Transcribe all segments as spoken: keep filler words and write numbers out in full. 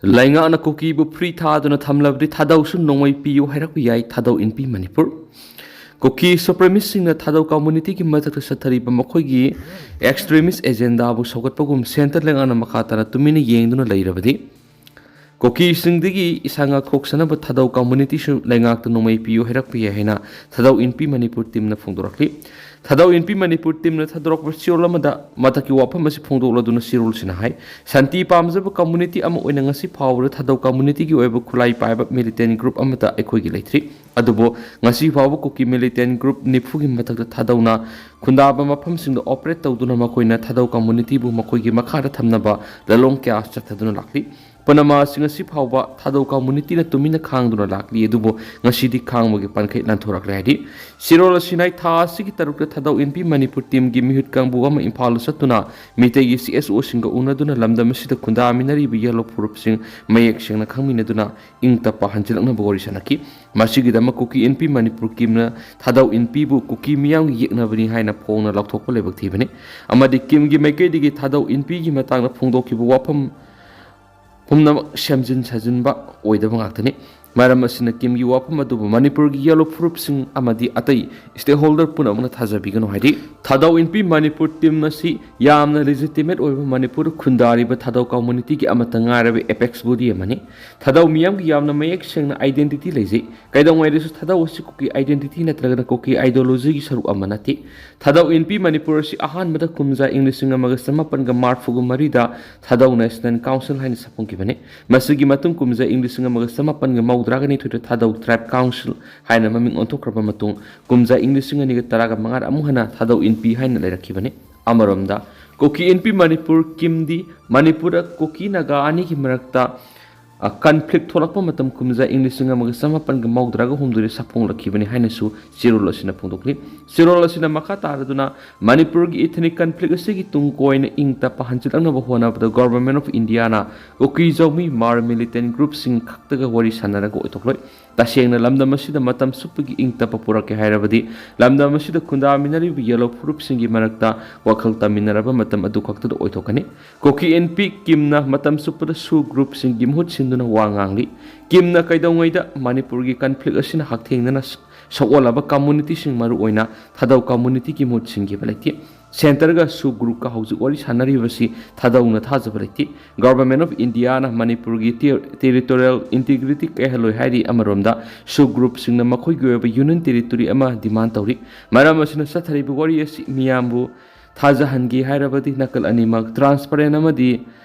ꯂꯩꯉꯥꯛꯅ ꯀꯨꯀꯤꯕꯨ free ꯊꯥꯗꯨꯅ ꯊꯝꯂꯕꯗꯤ ꯊꯥꯗꯧꯁꯨ ꯅꯣꯡꯃꯩ ꯄꯤꯌꯨ ꯍꯥꯏꯔꯛꯄ ꯌꯥꯏ꯫ ꯊꯥꯗꯧ ꯏꯟꯄꯤ ꯃꯅꯤꯄꯨꯔ꯫ ꯀꯨꯀꯤ supremacistꯁꯤꯡꯅ ꯊꯥꯗꯧ communityꯒꯤ ꯃꯊꯛꯇ ꯆꯠꯊꯔꯤꯕ ꯃꯈꯣꯏꯒꯤ extremist agendaꯕꯨ ꯁꯧꯒꯠꯄꯒꯨꯝ centre ꯂꯩꯉꯥꯛꯅ ꯃꯈꯥ ꯇꯥꯅ ꯇꯨꯃꯤꯟꯅ ꯌꯦꯡꯗꯨꯅ ꯂꯩꯔꯕꯗꯤ ꯀꯨꯀꯤꯁꯤꯡꯗꯒꯤ ꯏꯁꯥ ꯉꯥꯛꯊꯣꯛꯆꯅꯕ ꯊꯥꯗꯧ communityꯁꯨ ꯂꯩꯉꯥꯛꯇ ꯅꯣꯡꯃꯩ ꯄꯤꯌꯨ ꯍꯥꯏꯔꯛꯄ ꯌꯥꯏ ꯍꯥꯏꯅ ꯊꯥꯗꯧ ꯏꯟꯄꯤ ꯃꯅꯤꯄꯨꯔ teamꯅ ꯐꯣꯡꯗꯣꯔꯛꯂꯤ꯫ ꯊꯥꯗꯧ ꯏꯟꯄꯤ ꯃꯅꯤꯄꯨꯔ teamꯅ ꯊꯥꯗꯣꯔꯛꯄ ꯆꯦꯔꯣꯜ ꯑꯃꯗ ꯃꯊꯛꯀꯤ ꯋꯥꯐꯝ ꯑꯁꯤ ꯐꯣꯡꯗꯣꯛꯂꯗꯨꯅ ꯆꯦꯔꯣꯜꯁꯤꯅ ꯍꯥꯏ, ꯁꯥꯟꯇꯤ ꯄꯥꯝꯖꯕ community ꯑꯃ ꯑꯣꯏꯅ ꯉꯁꯤ ꯐꯥꯎꯕꯗ ꯊꯥꯗꯧ communityꯒꯤ ꯑꯣꯏꯕ ꯈꯨꯠꯂꯥꯏ ꯄꯥꯏꯕ militant group ꯑꯃꯠꯇ ꯑꯩꯈꯣꯏꯒꯤ ꯂꯩꯇ꯭ꯔꯤ꯫ ꯑꯗꯨꯕꯨ ꯉꯁꯤ ꯐꯥꯎꯕ ꯀꯨꯀꯤ militant group ꯅꯤꯐꯨꯒꯤ ꯃꯊꯛꯇ ꯊꯥꯗꯧꯅ ꯈꯨꯟꯗꯥꯕ ꯃꯐꯝꯁꯤꯡꯗ operate ꯇꯧꯗꯨꯅ ꯃꯈꯣꯏꯅ ꯊꯥꯗꯧ communityꯕꯨ ꯃꯈꯣꯏꯒꯤ ꯃꯈꯥꯗ ꯊꯝꯅꯕ ꯂꯂꯣꯡ ꯀꯌꯥ ꯆꯠꯊꯗꯨꯅ ꯂꯥꯛꯂꯤ꯫ ꯄꯨꯝꯅꯃꯛ ꯑꯁꯤ ꯉꯁꯤ ꯐꯥꯎꯕ ꯊꯥꯗꯧ communityꯅ ꯇꯨꯃꯤꯟꯅ ꯈꯥꯡꯗꯨꯅ ꯂꯥꯛꯂꯤ, ꯑꯗꯨꯕꯨ ꯉꯁꯤꯗꯤ ꯈꯥꯡꯕꯒꯤ ꯄꯟꯈꯩ ꯂꯥꯟꯊꯣꯔꯛꯂꯦ ꯍꯥꯏꯔꯤ꯫ ꯆꯦꯔꯣꯜ ꯑꯁꯤꯅ ꯊꯥ ꯑꯁꯤꯒꯤ ꯇꯔꯨꯛꯇ ꯊꯥꯗꯧ ꯏꯟꯄꯤ ꯃꯅꯤꯄꯨꯔ teamꯒꯤ ꯃꯤꯍꯨꯠ ꯀꯥꯡꯕꯨ ꯑꯃ ꯏꯝꯐꯥꯜꯗ ꯆꯠꯇꯨꯅ ꯃꯤꯇꯩꯒꯤ CSOꯁꯤꯡꯒ ꯎꯅꯗꯨꯅ ꯂꯝꯗꯝ ꯑꯁꯤꯗ ꯈꯨꯟꯗꯥꯃꯤꯟꯅꯔꯤꯕ yellow ꯐꯨꯔꯨꯞꯁꯤꯡ ꯃꯌꯦꯛ ꯁꯦꯡꯅ ꯈꯪꯃꯤꯟꯅꯗꯨꯅ ꯏꯪ ꯇꯞꯄ ꯍꯟꯖꯤꯜꯂꯛꯅꯕ ꯋꯥꯔꯤ ꯁꯥꯟꯅꯈꯤ꯫ ꯃꯁꯤꯒꯤꯗꯃꯛ ꯀꯨꯀꯤ ꯏꯟꯄꯤ ꯃꯅꯤꯄꯨꯔ teamꯅ ꯊꯥꯗꯧ ꯏꯟꯄꯤꯕꯨ ꯀꯨꯀꯤ ꯃꯤꯌꯥꯝꯒꯤ ꯌꯦꯛꯅꯕꯅꯤ ꯍꯥꯏꯅ ꯐꯣꯡꯅ ꯂꯥꯎꯊꯣꯛꯄ ꯂꯥꯏꯕꯛ ꯊꯤꯕꯅꯤ ꯑꯃꯗꯤ ꯀꯤꯝꯒꯤ ꯃꯥꯏꯀꯩꯗꯒꯤ ꯊꯥꯗꯧ ꯏꯟꯄꯤꯒꯤ ꯃꯇꯥꯡꯗ ꯐꯣꯡꯗꯣꯛꯈꯤꯕ ꯋꯥꯐꯝ ꯄꯨꯝꯅꯃꯛ ꯁꯦꯝꯖꯤꯟ ꯁꯥꯖꯤꯟꯕ ꯑꯣꯏꯗꯕ ꯉꯥꯛꯇꯅꯤ꯫ ꯃꯔꯝ ꯑꯁꯤꯅ ꯀꯤꯝꯒꯤ ꯋꯥꯐꯝ ꯑꯗꯨꯕꯨ ꯃꯅꯤꯄꯨꯔꯒꯤ yellow ꯐꯨꯔꯨꯞꯁꯤꯡ ꯑꯃꯗꯤ ꯑꯇꯩ stakeholder ꯄꯨꯝꯅꯃꯛꯅ ꯊꯥꯖꯕꯤꯒꯅꯨ ꯍꯥꯏꯔꯤ꯫ ꯊꯥꯗꯧ ꯏꯟꯄꯤ ꯃꯅꯤꯄꯨꯔ team ꯑꯁꯤ ꯌꯥꯝꯅ legitimate ꯑꯣꯏꯕ ꯃꯅꯤꯄꯨꯔꯗ ꯈꯨꯟꯗꯥꯔꯤꯕ ꯊꯥꯗꯧ communityꯒꯤ ꯑꯃꯠꯇ ꯉꯥꯏꯔꯕ apex body ꯑꯃꯅꯤ꯫ ꯊꯥꯗꯧ ꯃꯤꯌꯥꯝꯒꯤ ꯌꯥꯝꯅ ꯃꯌꯦꯛ ꯁꯦꯡꯅ identity ꯂꯩꯖꯩ꯫ ꯀꯩꯗꯧꯉꯩꯗꯁꯨ ꯊꯥꯗꯧ ꯑꯁꯤ ꯀꯨꯀꯤ identity ꯅꯠꯇ꯭ꯔꯒꯅ ꯀꯨꯀꯤ ideologyꯒꯤ ꯁꯔꯨꯛ ꯑꯃ ꯅꯠꯇꯦ꯫ ꯊꯥꯗꯧ ꯏꯟꯄꯤ ꯃꯅꯤꯄꯨꯔ ꯑꯁꯤ ꯑꯍꯥꯟꯕꯗ ꯀꯨꯝꯖꯥ ꯏꯪ ꯂꯤꯁꯤꯡ ꯑꯃꯒ ꯆꯃꯥꯄꯟꯒ ꯃꯔꯤꯐꯨꯒ ꯃꯔꯤꯗ ꯊꯥꯗꯧ National Council ꯍꯥꯏꯅ ꯁꯛꯐꯝꯈꯤꯕꯅꯤ꯫ ꯃꯁꯤꯒꯤ ꯃꯇꯨꯡ ꯀꯨꯝꯖꯥ ꯏꯪ ꯂꯤꯁꯤꯡ ꯑꯃꯒ ꯆꯃꯥꯄꯟꯒ ꯃꯧꯗ꯭ꯔꯥꯒ ꯅꯤꯊꯣꯏꯗ ꯊꯥꯗꯧ Tribe Council ꯍꯥꯏꯅ ꯃꯃꯤꯡ ꯑꯣꯟꯊꯣꯛꯈ꯭ꯔꯕ ꯃꯇꯨꯡ, ꯀꯨꯝꯖꯥ ꯏꯪ ꯂꯤꯁꯤꯡ ꯑꯅꯤꯒ ꯇꯔꯥꯒ ꯃꯉꯥꯗ ꯑꯃꯨꯛ ꯍꯟꯅ ꯊꯥꯗꯧ ꯏꯟꯄꯤ ꯍꯥꯏꯅ ꯂꯩꯔꯛꯈꯤꯕꯅꯤ꯫ ꯑꯃꯔꯣꯝꯗ, ꯀꯨꯀꯤ ꯏꯟꯄꯤ ꯃꯅꯤꯄꯨꯔ ꯀꯤꯝꯗꯤ ꯃꯅꯤꯄꯨꯔꯗ ꯀꯨꯀꯤ ꯅꯥꯒꯥ ꯑꯅꯤꯒꯤ ꯃꯔꯛꯇ, ꯑ, conflict ꯊꯣꯛꯂꯛꯄ ꯃꯇꯝ ꯀꯨꯝꯖꯥ ꯏꯪ ꯂꯤꯁꯤꯡ ꯑꯃꯒ ꯆꯃꯥꯄꯟꯒ ꯃꯧꯗ꯭ꯔꯥꯒ ꯍꯨꯝꯗꯣꯏꯗ ꯁꯥꯐꯣꯡꯂꯛꯈꯤꯕꯅꯤ ꯍꯥꯏꯅꯁꯨ ꯆꯦꯔꯣꯜ ꯑꯁꯤꯅ ꯐꯣꯡꯗꯣꯛꯂꯤ꯫ ꯆꯦꯔꯣꯜ ꯑꯁꯤꯅ ꯃꯈꯥ ꯇꯥꯔꯗꯨꯅ ꯃꯅꯤꯄꯨꯔꯒꯤ ethnic conflict ꯑꯁꯤꯒꯤ ꯇꯨꯡ ꯀꯣꯏꯅ ꯏꯪ ꯇꯞꯄ ꯍꯟꯖꯤꯜꯂꯛꯅꯕ ꯍꯣꯠꯅꯕꯗ Government of Indiaꯅ Kuki ꯖꯧꯃꯤ R militant groupꯁꯤꯡ ꯈꯛꯇꯒ ꯋꯥꯔꯤ ꯁꯥꯟꯅꯔꯒ ꯑꯣꯏꯊꯣꯛꯂꯣꯏ꯫ ꯇꯁꯦꯡꯅ ꯂꯝꯗꯝ ꯑꯁꯤꯗ ꯃꯇꯝ ꯆꯨꯞꯄꯒꯤ ꯏꯪ ꯇꯞꯄ ꯄꯨꯔꯛꯀꯦ ꯍꯥꯏꯔꯕꯗꯤ ꯂꯝꯗꯝ ꯑꯁꯤꯗ ꯈꯨꯟꯗꯥꯃꯤꯟꯅꯔꯤꯕ ꯌꯦꯜꯍꯧ ꯐꯨꯔꯨꯞꯁꯤꯡꯒꯤ ꯃꯔꯛꯇ ꯋꯥꯈꯜ ꯇꯝꯃꯤꯟꯅꯔꯕ ꯃꯇꯝ ꯑꯗꯨ ꯈꯛꯇꯗ ꯑꯣꯏꯊꯣꯛꯀꯅꯤ꯫ ꯀꯨꯀꯤ ꯏꯟꯄꯤ ꯀꯤꯝꯅ ꯃꯇꯝ ꯆꯨꯞꯄꯗ ꯁꯨ ꯒ꯭ꯔꯨꯞꯁꯤꯡꯒꯤ ꯃꯍꯨꯠ ꯁꯤꯟꯗꯨꯅ ꯋꯥ ꯉꯥꯡꯂꯤ꯫ ꯀꯤꯝꯅ ꯀꯩꯗꯧꯉꯩꯗ ꯃꯅꯤꯄꯨꯔꯒꯤ ꯀꯟꯐ꯭ꯂꯤꯛ ꯑꯁꯤꯅ ꯍꯛꯊꯦꯡꯅꯅ ꯁ-, ꯁꯣꯛꯍꯜꯂꯕ ꯀꯝꯃꯨꯅꯤꯇꯤꯁꯤꯡ, ꯃꯔꯨꯑꯣꯏꯅ ꯊꯥꯗꯧ ꯀꯝꯃꯨꯅꯤꯇꯤꯒꯤ ꯃꯍꯨꯠ ꯁꯤꯟꯈꯤꯕ ꯂꯩꯇꯦ꯫ ꯁꯦꯟꯇꯔꯒ ꯁꯨ ꯒ꯭ꯔꯨꯞꯀ ꯍꯧꯖꯤꯛ ꯋꯥꯔꯤ ꯁꯥꯟꯅꯔꯤꯕꯁꯤ ꯊꯥꯗꯧꯅ ꯊꯥꯖꯕ ꯂꯩꯇꯦ꯫ Government of Indiaꯅ ꯃꯅꯤꯄꯨꯔꯒꯤ ꯇꯦ-, territorial integrity ꯀꯥꯏꯍꯜꯂꯣꯏ ꯍꯥꯏꯔꯤ꯫ ꯑꯃꯔꯣꯝꯗ ꯁꯨ ꯒ꯭ꯔꯨꯞꯁꯤꯡꯅ ꯃꯈꯣꯏꯒꯤ ꯑꯣꯏꯕ union territory ꯑꯃ demand ꯇꯧꯔꯤ꯫ ꯃꯔꯝ ꯑꯁꯤꯅ ꯆꯠꯊꯔꯤꯕ ꯋꯥꯔꯤ ꯑꯁꯤ ꯃꯤꯌꯥꯝꯕꯨ ꯊꯥꯖꯍꯟꯒꯦ ꯍꯥꯏꯔꯕꯗꯤ ꯅꯥꯀꯜ ꯑꯅꯤꯃꯛ transparent ꯑꯃꯗꯤ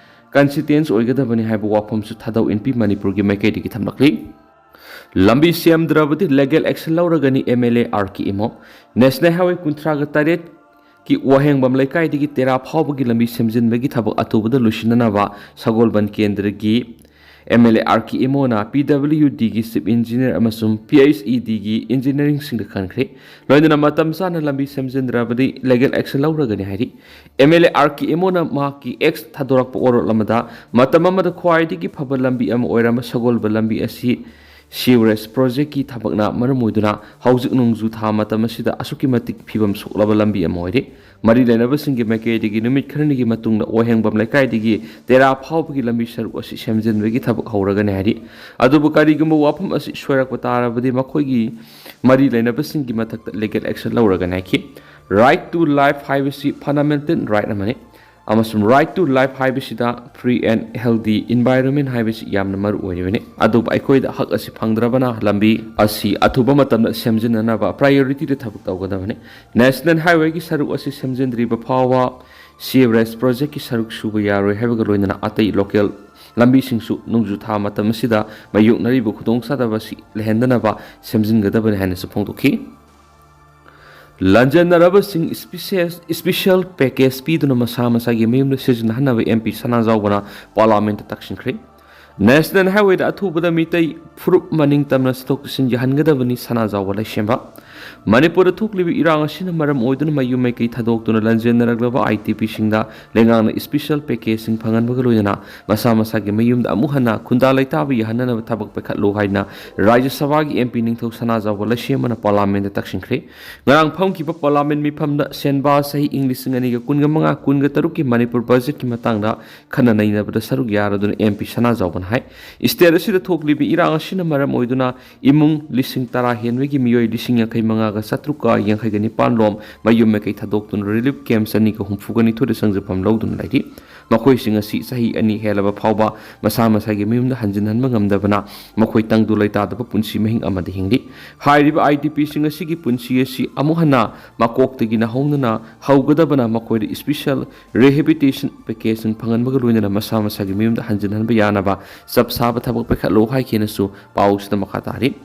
consistent ꯑꯣꯏꯒꯗꯕꯅꯤ ꯍꯥꯏꯕ ꯋꯥꯐꯝꯁꯨ ꯊꯥꯗꯧ ꯏꯟꯄꯤ ꯃꯅꯤꯄꯨꯔꯒꯤ ꯃꯥꯏꯀꯩꯗꯒꯤ ꯊꯝꯂꯛꯂꯤ꯫ ꯂꯝꯕꯤ ꯁꯦꯝꯗ꯭ꯔꯕꯗꯤ legal action ꯂꯧꯔꯒꯅꯤ M L A R K Imo. National Highway ꯀꯨꯟꯊ꯭ꯔꯥꯒ ꯇꯔꯦꯠꯀꯤ ꯋꯥꯍꯦꯡꯕꯝ ꯂꯩꯀꯥꯏꯗꯒꯤ ꯇꯦꯔꯥ ꯐꯥꯎꯕꯒꯤ ꯂꯝꯕꯤ ꯁꯦꯝꯖꯤꯟꯕꯒꯤ ꯊꯕꯛ ꯑꯊꯨꯕꯗ ꯂꯣꯏꯁꯤꯟꯅꯅꯕ ꯁꯒꯣꯜꯕꯟ ꯀꯦꯟꯗ꯭ꯔꯒꯤ M L A R K ꯏꯃꯣꯅ ꯄꯤ ꯗꯕ꯭ꯂꯤꯎ ꯗꯤꯒꯤ chief engineer ꯑꯃꯁꯨꯡ ꯄꯤ ꯑꯩꯆ ꯏ ꯗꯤꯒꯤ ꯏꯟꯖꯤꯅꯤꯌꯥꯔꯤꯡꯁꯤꯡꯗ ꯈꯟꯈ꯭ꯔꯦ꯫ ꯂꯣꯏꯅꯅ ꯃꯇꯝ ꯆꯥꯅ ꯂꯝꯕꯤ ꯁꯦꯝꯖꯤꯟꯗ꯭ꯔꯕꯗꯤ legal action ꯂꯧꯔꯒꯅꯤ ꯍꯥꯏꯔꯤ꯫ M L A R K ꯏꯃꯣꯅ ꯃꯍꯥꯛꯀꯤ X ꯊꯥꯗꯣꯔꯛꯄ ꯋꯥꯔꯣꯜ ꯑꯃꯗ ꯃꯇꯝ ꯑꯃꯗ ꯈ꯭ꯋꯥꯏꯗꯒꯤ ꯐꯕ ꯂꯝꯕꯤ ꯑꯃ ꯑꯣꯏꯔꯝꯕ ꯁꯒꯣꯜꯕꯟ ꯂꯝꯕꯤ ꯑꯁꯤ sewerage projectꯀꯤ ꯊꯕꯛꯅ ꯃꯔꯝ ꯑꯣꯏꯗꯨꯅ ꯍꯧꯖꯤꯛ ꯅꯣꯡꯖꯨ ꯊꯥ ꯃꯇꯝ ꯑꯁꯤꯗ ꯑꯁꯨꯛꯀꯤ ꯃꯇꯤꯛ ꯐꯤꯕꯝ ꯁꯣꯛꯂꯕ ꯂꯝꯕꯤ ꯑꯃ ꯑꯣꯏꯔꯦ꯫ ꯃꯔꯤ ꯂꯩꯅꯕꯁꯤꯡꯒꯤ ꯃꯥꯏꯀꯩꯗꯒꯤ ꯅꯨꯃꯤꯠ ꯈꯔꯅꯤꯒꯤ ꯃꯇꯨꯡꯗ ꯋꯥꯍꯦꯡꯕꯝ ꯂꯩꯀꯥꯏꯗꯒꯤ ꯇꯦꯔꯥ ꯐꯥꯎꯕꯒꯤ ꯂꯝꯕꯤ ꯁꯔꯨꯛ ꯑꯁꯤ ꯁꯦꯝꯖꯤꯟꯕꯒꯤ ꯊꯕꯛ ꯍꯧꯔꯒꯅꯤ ꯍꯥꯏꯔꯤ꯫ ꯑꯗꯨꯕꯨ ꯀꯔꯤꯒꯨꯝꯕ ꯋꯥꯐꯝ ꯑꯁꯤ ꯁꯣꯏꯔꯛꯄ ꯇꯥꯔꯕꯗꯤ ꯃꯈꯣꯏꯒꯤ ꯃꯔꯤ ꯂꯩꯅꯕꯁꯤꯡꯒꯤ ꯃꯊꯛꯇ legal action ꯂꯧꯔꯒꯅꯤ ꯍꯥꯏꯈꯤ꯫ Right to life ꯍꯥꯏꯕꯁꯤ fundamental right ꯑꯃꯅꯤ꯫ ꯑꯃꯁꯨꯡ right to life ꯍꯥꯏꯕꯁꯤꯗ free and healthy environment ꯍꯥꯏꯕꯁꯤ ꯌꯥꯝꯅ ꯃꯔꯨ ꯑꯣꯏꯔꯤꯕꯅꯤ꯫ ꯑꯗꯨꯕꯨ ꯑꯩꯈꯣꯏꯗ ꯍꯛ ꯑꯁꯤ ꯐꯪꯗ꯭ꯔꯕꯅ ꯂꯝꯕꯤ ꯑꯁꯤ ꯑꯊꯨꯕ ꯃꯇꯝꯗ ꯁꯦꯝꯖꯤꯟꯅꯅꯕ priorityꯗ ꯊꯕꯛ ꯇꯧꯒꯗꯕꯅꯤ꯫ National Highwayꯒꯤ ꯁꯔꯨꯛ ꯑꯁꯤ ꯁꯦꯝꯖꯤꯟꯗ꯭ꯔꯤꯕ ꯐꯥꯎꯕ sewerage projectꯀꯤ ꯁꯔꯨꯛ ꯁꯨꯕ ꯌꯥꯔꯣꯏ ꯍꯥꯏꯕꯒ ꯂꯣꯏꯅꯅ ꯑꯇꯩ local ꯂꯝꯕꯤꯁꯤꯡꯁꯨ ꯅꯣꯡꯖꯨ ꯊꯥ ꯃꯇꯝ ꯑꯁꯤꯗ ꯃꯥꯌꯣꯛꯅꯔꯤꯕ ꯈꯨꯗꯣꯡꯆꯥꯗꯕ ꯑꯁꯤ ꯂꯩꯍꯟꯗꯅꯕ ꯁꯦꯝꯖꯤꯟꯒꯗꯕꯅꯤ ꯍꯥꯏꯅꯁꯨ ꯐꯣꯡꯗꯣꯛꯈꯤ꯫ ꯂꯟꯖꯟꯅꯔꯕꯁꯤꯡ special, special package ꯄꯤꯗꯨꯅ ꯃꯁꯥ ꯃꯁꯥꯒꯤ ꯃꯌꯨꯝꯗ ꯁꯤꯖꯤꯟꯅꯍꯟꯅꯕ ꯑꯦꯝ ꯄꯤ ꯁꯅꯥꯖꯥꯎꯕꯅ Parliamentꯇ ꯇꯛꯁꯤꯟꯈ꯭ꯔꯦ꯫ National Highwayꯗ ꯑꯊꯨꯕꯗ ꯃꯤꯇꯩ ꯐꯨꯔꯨꯞ ꯃꯅꯤꯡ ꯇꯝꯅ ꯆꯠꯊꯣꯛ ꯆꯠꯁꯤꯟ ꯌꯥꯍꯟꯒꯗꯕꯅꯤ, ꯁꯅꯥꯖꯥꯎꯕ ꯂꯩꯁꯦꯝꯕ꯫ ꯃꯅꯤꯄꯨꯔꯗ ꯊꯣꯛꯂꯤꯕ ꯏꯔꯥꯡ ꯑꯁꯤꯅ ꯃꯔꯝ ꯑꯣꯏꯗꯨꯅ ꯃꯌꯨꯝ ꯃꯩꯀꯩ ꯊꯥꯗꯣꯛꯇꯨꯅ ꯂꯟꯖꯦꯟꯅꯔꯛꯂꯕ IDPꯁꯤꯡꯗ ꯂꯩꯉꯥꯛꯅ special packageꯁꯤꯡ ꯐꯪꯍꯟꯕꯒ ꯂꯣꯏꯅꯅ ꯃꯁꯥ ꯃꯁꯥꯒꯤ ꯃꯌꯨꯝꯗ ꯑꯃꯨꯛ ꯍꯟꯅ ꯈꯨꯟꯗꯥ ꯂꯩꯇꯥꯕ ꯌꯥꯍꯟꯅꯅꯕ ꯊꯕꯛ ꯄꯥꯏꯈꯠꯂꯨ ꯍꯥꯏꯅ ꯔꯥꯖ꯭ꯌ ꯁꯚꯥꯒꯤ MP ꯅꯤꯡꯊꯧ ꯁꯅꯥꯖꯥꯎꯕ ꯂꯩꯁꯦꯝꯕꯅ Parliamentꯇ ꯇꯛꯁꯤꯟꯈ꯭ꯔꯦ꯫ ꯉꯔꯥꯡ ꯐꯝꯈꯤꯕ Parliament ꯃꯤꯐꯝꯗ ꯁꯦꯟꯕꯥ ꯆꯍꯤ ꯏꯪ ꯂꯤꯁꯤꯡ ꯑꯅꯤꯒ ꯀꯨꯟꯒ ꯃꯉꯥ ꯀꯨꯟꯒ ꯇꯔꯨꯛꯀꯤ ꯃꯅꯤꯄꯨꯔ budgetꯀꯤ ꯃꯇꯥꯡꯗ ꯈꯟꯅ ꯅꯩꯅꯕꯗ ꯁꯔꯨꯛ ꯌꯥꯔꯗꯨꯅ MP ꯁꯅꯥꯖꯥꯎꯕꯅ ꯍꯥꯏ, state ꯑꯁꯤꯗ ꯊꯣꯛꯂꯤꯕ ꯏꯔꯥꯡ ꯑꯁꯤꯅ ꯃꯔꯝ ꯑꯣꯏꯗꯨꯅ ꯏꯃꯨꯡ ꯂꯤꯁꯤꯡ ꯇꯔꯥ ꯍꯦꯟꯕꯒꯤ ꯃꯤꯑꯣꯏ ꯂꯤꯁꯤꯡ ꯌꯥꯡꯈꯩ ꯃꯉꯥꯒ ꯆꯥꯇ꯭ꯔꯨꯛꯀ ꯌꯥꯡꯈꯩꯒ ꯅꯤꯄꯥꯟ ꯂꯣꯝ ꯃꯌꯨꯝ ꯃꯀꯩ ꯊꯥꯗꯣꯛꯇꯨꯅ relief camp ꯆꯅꯤꯒ ꯍꯨꯝꯐꯨꯒ ꯅꯤꯊꯣꯏꯗ ꯆꯪꯖꯐꯝ ꯂꯧꯗꯨꯅ ꯂꯩꯔꯤ꯫ ꯃꯈꯣꯏꯁꯤꯡ ꯑꯁꯤ ꯆꯍꯤ ꯑꯅꯤ ꯍꯦꯜꯂꯕ ꯐꯥꯎꯕ ꯃꯁꯥ ꯃꯁꯥꯒꯤ ꯃꯌꯨꯝꯗ ꯍꯟꯖꯤꯟꯍꯟꯕ ꯉꯝꯗꯕꯅ ꯃꯈꯣꯏ ꯇꯪꯗꯨ ꯂꯩꯇꯥꯗꯕ ꯄꯨꯟꯁꯤ ꯃꯍꯤꯡ ꯑꯃꯗ ꯍꯤꯡꯂꯤ꯫ ꯍꯥꯏꯔꯤꯕ IDPꯁꯤꯡ ꯑꯁꯤꯒꯤ ꯄꯨꯟꯁꯤ ꯑꯁꯤ ꯑꯃꯨꯛ ꯍꯟꯅ ꯃꯀꯣꯛꯇꯒꯤ ꯅꯧꯍꯧꯅꯅ ꯍꯧꯒꯗꯕꯅ ꯃꯈꯣꯏꯗ special rehabilitation packageꯁꯤꯡ ꯐꯪꯍꯟꯕꯒ ꯂꯣꯏꯅꯅ ꯃꯁꯥ ꯃꯁꯥꯒꯤ ꯃꯌꯨꯝꯗ ꯍꯟꯖꯤꯟꯍꯟꯕ ꯌꯥꯅꯕ ꯆꯞ ꯆꯥꯕ ꯊꯕꯛ ꯄꯥꯏꯈꯠꯂꯨ ꯍꯥꯏꯈꯤꯅꯁꯨ ꯄꯥꯎꯁꯤꯗ ꯃꯈꯥ ꯇꯥꯔꯤ꯫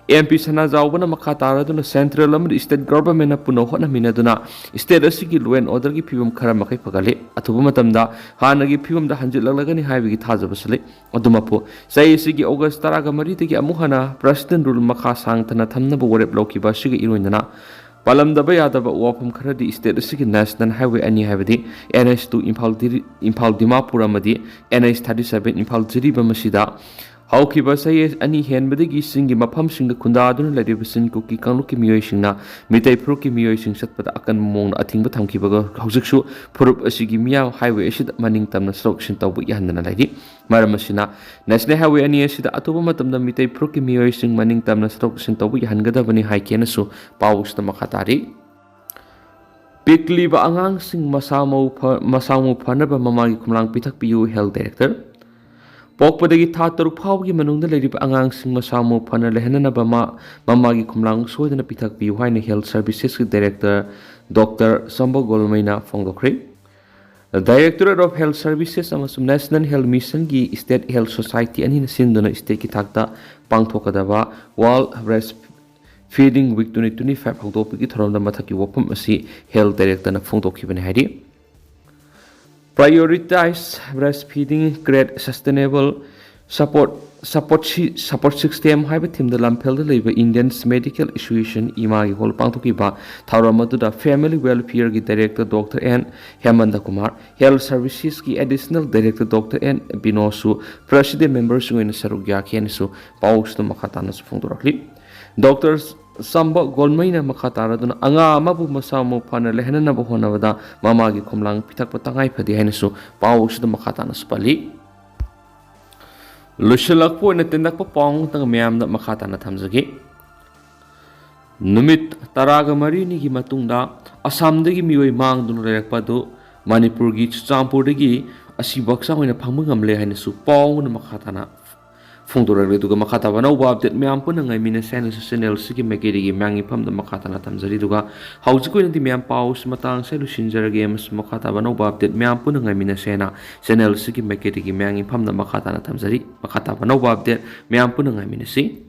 MP ꯁꯅꯥꯖꯥꯎꯕꯅ ꯃꯈꯥ ꯇꯥꯔꯗꯨꯅ central ꯑꯃꯗꯤ state governmentꯅ ꯄꯨꯟꯅ ꯍꯣꯠꯅꯃꯤꯟꯅꯗꯨꯅ state ꯑꯁꯤꯒꯤ law and orderꯒꯤ ꯐꯤꯕꯝ ꯈꯔ ꯃꯈꯩ ꯐꯒꯠꯂꯤ꯫ ꯑꯊꯨꯕ ꯃꯇꯝꯗ ꯍꯥꯟꯅꯒꯤ ꯐꯤꯕꯝꯗ ꯍꯟꯖꯤꯜꯂꯛꯂꯒꯅꯤ ꯍꯥꯏꯕꯒꯤ ꯊꯥꯖꯕꯁꯨ ꯂꯩ꯫ ꯑꯗꯨꯃꯛꯄꯨ ꯆꯍꯤ ꯑꯁꯤꯒꯤ August ꯇꯔꯥꯒ ꯃꯔꯤꯗꯒꯤ ꯑꯃꯨꯛ ꯍꯟꯅ President Rule ꯃꯈꯥ ꯁꯥꯡꯊꯅ ꯊꯝꯅꯕ ꯋꯥꯔꯦꯞ ꯂꯧꯈꯤꯕ ꯑꯁꯤꯒ ꯏꯔꯣꯏꯅꯅ ꯄꯥꯜꯂꯝꯗꯕ ꯌꯥꯗꯕ ꯋꯥꯐꯝ ꯈꯔꯗꯤ state ꯑꯁꯤꯒꯤ National Highway ꯑꯅꯤ ꯍꯥꯏꯕꯗꯤ NH two ꯏꯝꯐꯥꯜ ꯗꯤꯔꯤ-, ꯏꯝꯐꯥꯜ ꯗꯤꯃꯥꯄꯨꯔ ꯑꯃꯗꯤ NH thirty seven Imphal Jiribam ꯑꯁꯤꯗ ꯍꯧꯈꯤꯕ ꯆꯍꯤ ꯑꯅꯤ ꯍꯦꯟꯕꯗꯒꯤ ꯆꯤꯡꯒꯤ ꯃꯐꯝꯁꯤꯡꯗ ꯈꯨꯟꯗꯥꯗꯨꯅ ꯂꯩꯔꯤꯕ ꯆꯤꯡ ꯀꯨꯀꯤ ꯀꯥꯡꯂꯨꯞꯀꯤ ꯃꯤꯑꯣꯏꯁꯤꯡꯅ ꯃꯤꯇꯩ ꯐꯨꯔꯨꯞꯀꯤ ꯃꯤꯑꯣꯏꯁꯤꯡ ꯆꯠꯄꯗ ꯑꯀꯟꯕ ꯃꯑꯣꯡꯗ ꯑꯊꯤꯡꯕ ꯊꯝꯈꯤꯕꯒ ꯍꯧꯖꯤꯛꯁꯨ ꯐꯨꯔꯨꯞ ꯑꯁꯤꯒꯤ ꯃꯤꯌꯥꯝ highway ꯑꯁꯤꯗ ꯃꯅꯤꯡ ꯇꯝꯅ ꯁꯔꯨꯛ ꯁꯤꯟ ꯇꯧꯕ ꯌꯥꯍꯟꯗꯅ ꯂꯩꯔꯤ꯫ ꯃꯔꯝ ꯑꯁꯤꯅ National Highway ꯑꯅꯤ ꯑꯁꯤꯗ ꯑꯊꯨꯕ ꯃꯇꯝꯗ ꯃꯤꯇꯩ ꯐꯨꯔꯨꯞꯀꯤ ꯃꯤꯑꯣꯏꯁꯤꯡ ꯃꯅꯤꯡ ꯇꯝꯅ ꯁꯔꯨꯛ ꯁꯤꯟ ꯇꯧꯕ ꯌꯥꯍꯟꯒꯗꯕꯅꯤ ꯍꯥꯏꯈꯤꯅꯁꯨ ꯄꯥꯎ ꯑꯁꯤꯗ ꯃꯈꯥ ꯇꯥꯔꯤ꯫ ꯄꯤꯛꯂꯤꯕ ꯑꯉꯥꯡꯁꯤꯡ ꯃꯁꯥ ꯃꯎ ꯐ-, ꯃꯁꯥ ꯃꯎ ꯐꯅꯕ ꯃꯃꯥꯒꯤ ꯈꯨꯝꯂꯥꯡ ꯄꯤꯊꯛꯄꯤꯌꯨ, Health Director꯫ ꯄꯣꯛꯄꯗꯒꯤ ꯊꯥ ꯇꯔꯨꯛ ꯐꯥꯎꯕꯒꯤ ꯃꯅꯨꯡꯗ ꯂꯩꯔꯤꯕ ꯑꯉꯥꯡꯁꯤꯡ ꯃꯁꯥ ꯃꯎ ꯐꯅ ꯂꯩꯍꯟꯅꯅꯕ ꯃꯥ-, ꯃꯃꯥꯒꯤ ꯈꯨꯝꯂꯥꯡ ꯁꯣꯏꯗꯅ ꯄꯤꯊꯛꯄꯤꯌꯨ ꯍꯥꯏꯅ Health Servicesꯀꯤ Director Doctor ꯆꯝꯕ ꯒꯣꯜꯃꯩꯅ ꯐꯣꯡꯗꯣꯛꯈ꯭ꯔꯦ꯫ Directorate of Health Services ꯑꯃꯁꯨꯡ National Health Missionꯒꯤ State Health Society ꯑꯅꯤꯅ ꯁꯤꯟꯗꯨꯅ stateꯀꯤ ꯊꯥꯛꯇ ꯄꯥꯡꯊꯣꯛꯀꯗꯕ World Breast Feeding Week twenty twenty-five ꯍꯧꯗꯣꯛꯄꯒꯤ ꯊꯧꯔꯝꯗ ꯃꯊꯛꯀꯤ ꯋꯥꯐꯝ ꯑꯁꯤ Health Directorꯅ ꯐꯣꯡꯗꯣꯛꯈꯤꯕꯅꯤ ꯍꯥꯏꯔꯤ꯫ Prioritize breastfeeding, create sustainable Support Support System ꯍꯥꯏꯕ ꯊꯤꯝꯗ ꯂꯝꯐꯦꯜꯗ ꯂꯩꯕ Indians Medical Association ꯏꯃꯥꯒꯤ ꯍꯣꯜ ꯄꯥꯡꯊꯣꯛꯈꯤꯕ ꯊꯧꯔꯝ ꯑꯗꯨꯗ Family Welfareꯒꯤ Director Doctor N ꯍꯦꯃꯟꯗ Kumar, Health Servicesꯀꯤ Additional Director Doctor N ꯕꯤꯅꯣꯁꯁꯨ President memberꯁꯤꯡ ꯑꯣꯏꯅ ꯁꯔꯨꯛ ꯌꯥꯈꯤ ꯍꯥꯏꯅꯁꯨ ꯄꯥꯎꯁꯤꯗ ꯃꯈꯥ ꯇꯥꯅꯁꯨ ꯐꯣꯡꯗꯣꯔꯛꯂꯤ꯫ ꯗꯣꯛꯇꯔ ꯆꯝꯕ ꯒꯣꯜꯃꯩꯅ ꯃꯈꯥ ꯇꯥꯔꯗꯨꯅ ꯑꯉꯥꯡ ꯑꯃꯕꯨ ꯃꯁꯥ ꯃꯎ ꯐꯅ ꯂꯩꯍꯟꯅꯅꯕ ꯍꯣꯠꯅꯕꯗ ꯃꯃꯥꯒꯤ ꯈꯣꯝꯂꯥꯡ ꯄꯤꯊꯛꯄ ꯇꯉꯥꯏ ꯐꯗꯦ ꯍꯥꯏꯅꯁꯨ ꯄꯥꯎꯁꯤꯗ ꯃꯈꯥ ꯇꯥꯅꯁꯨ ꯄꯜꯂꯤ꯫ ꯂꯣꯏꯁꯤꯜꯂꯛꯄ ꯑꯣꯏꯅ ꯇꯦꯟꯗꯛꯄ ꯄꯥꯎ ꯑꯃꯇꯪ ꯃꯌꯥꯝꯗ ꯃꯈꯥ ꯇꯥꯅ ꯊꯝꯖꯒꯦ꯫ ꯅꯨꯃꯤꯠ ꯇꯔꯥꯒ ꯃꯔꯤꯅꯤꯒꯤ ꯃꯇꯨꯡꯗ ꯑꯁꯥꯝꯗꯒꯤ ꯃꯤꯑꯣꯏ ꯃꯥꯡꯗꯨꯅ ꯂꯩꯔꯛꯄ ꯑꯗꯨ ꯃꯅꯤꯄꯨꯔꯒꯤ ꯆꯨꯔꯆꯥꯟꯄꯨꯔꯗꯒꯤ ꯑꯁꯤꯕ ꯍꯛꯆꯥꯡ ꯑꯣꯏꯅ ꯐꯪꯕ ꯉꯝꯂꯦ ꯍꯥꯏꯅꯁꯨ ꯄꯥꯎ ꯑꯃꯅ ꯃꯈꯥ ꯇꯥꯅ ꯐꯣꯡꯗꯣꯔꯛꯂꯤ꯫ ꯑꯗꯨꯒ ꯃꯈꯥ ꯇꯥꯕ ꯑꯅꯧꯕ update ꯃꯌꯥꯝ ꯄꯨꯟꯅ ꯉꯥꯏꯃꯤꯟꯅꯁꯦ ꯍꯥꯏꯅꯁꯨ channel ꯑꯁꯤꯒꯤ ꯃꯥꯏꯀꯩꯗꯒꯤ ꯃꯌꯥꯝꯒꯤ ꯃꯐꯝꯗ ꯃꯈꯥ ꯇꯥꯅ ꯊꯝꯖꯔꯤ꯫ ꯑꯗꯨꯒ ꯍꯧꯖꯤꯛꯀꯤ ꯑꯣꯏꯅꯗꯤ ꯃꯌꯥꯝ ꯄꯥꯎꯁꯤ ꯃꯇꯥꯡꯁꯦ ꯂꯣꯏꯁꯤꯟꯖꯔꯒꯦ ꯑꯃꯁꯨꯡ ꯃꯈꯥ ꯇꯥꯕ ꯑꯅꯧꯕ update ꯃꯌꯥꯝ ꯄꯨꯟꯅ ꯉꯥꯏꯃꯤꯟꯅꯁꯦ ꯍꯥꯏꯅ channel ꯑꯁꯤꯒꯤ ꯃꯥꯏꯀꯩꯗꯒꯤ ꯃꯌꯥꯝꯒꯤ ꯃꯐꯝꯗ ꯃꯈꯥ ꯇꯥꯅ ꯊꯝꯖꯔꯤ꯫ ꯃꯈꯥ ꯇꯥꯕ ꯑꯅꯧꯕ update ꯃꯌꯥꯝ ꯄꯨꯟꯅ ꯉꯥꯏꯃꯤꯟꯅꯁꯤ꯫